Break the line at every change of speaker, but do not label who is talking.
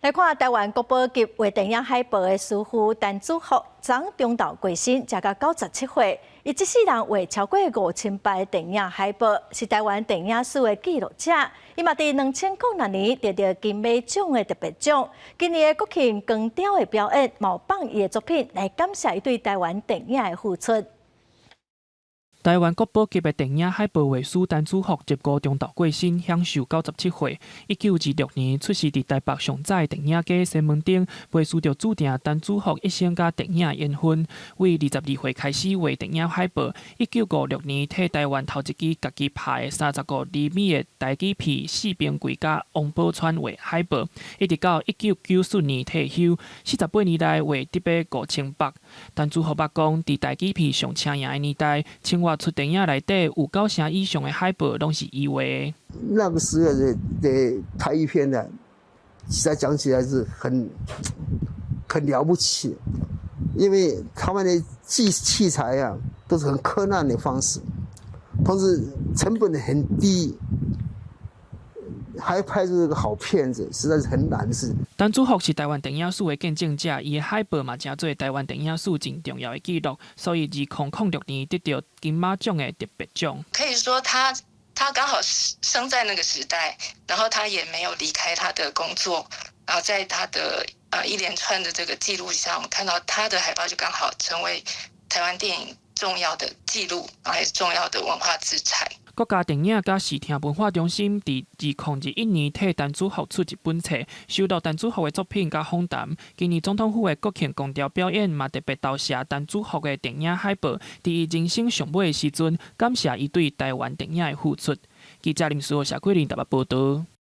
來看臺灣國寶級畫電影海報的師傅陳子福，昨中晝過身，食甲97歲。伊這世人畫超過5000幅電影海報，是臺灣電影史的記錄者。伊嘛佇2006年得著金馬獎的特別獎。今年的國慶光雕的表演，嘛有放伊的作品來感謝伊對臺灣電影的付出。
臺灣國寶級的電影海報畫師陳子福，15中晝過身，享壽97歲。1926年出世佇臺北上早的電影街西門町，袂輸著注定陳子福一生佮電影的緣分。為22歲開始畫電影海報，1956年替臺灣頭一支家己拍的35厘米的台語片《四平櫃佮王寶釧》畫海報，一直到1994年退休，48年來畫得欲5000幅。陳子福捌講，佇台語片上車贏的年代，清活出電影內底有九成以上的海報攏是伊畫的。
那個時候的台語片呢，實在講起來是很了不起，因為他們的器材啊，都是很克難的方式，同時成本很低，還拍出這個好片子，實在是很難的事。
陳子福是臺灣電影史的見證者，伊的海報嘛成做臺灣電影史真重要的記錄，所以2006年得著金馬獎的特別獎。
可以說他剛好生在那個時代，然後他也沒有離開他的工作，然後在他的一連串的這個記錄下，我們看到他的海報就剛好成為臺灣電影重要的記錄，還是重要的文化資產。
國家電影佮視聽文化中心佇2021年替陳子福出一本冊，收錄陳子福的作品佮訪談。今年總統府的國慶光雕表演嘛特別投射陳子福的電影海報，佇伊人生上尾的時陣，感謝伊對臺灣電影的付出。記者林書豪、謝桂玲台北報導。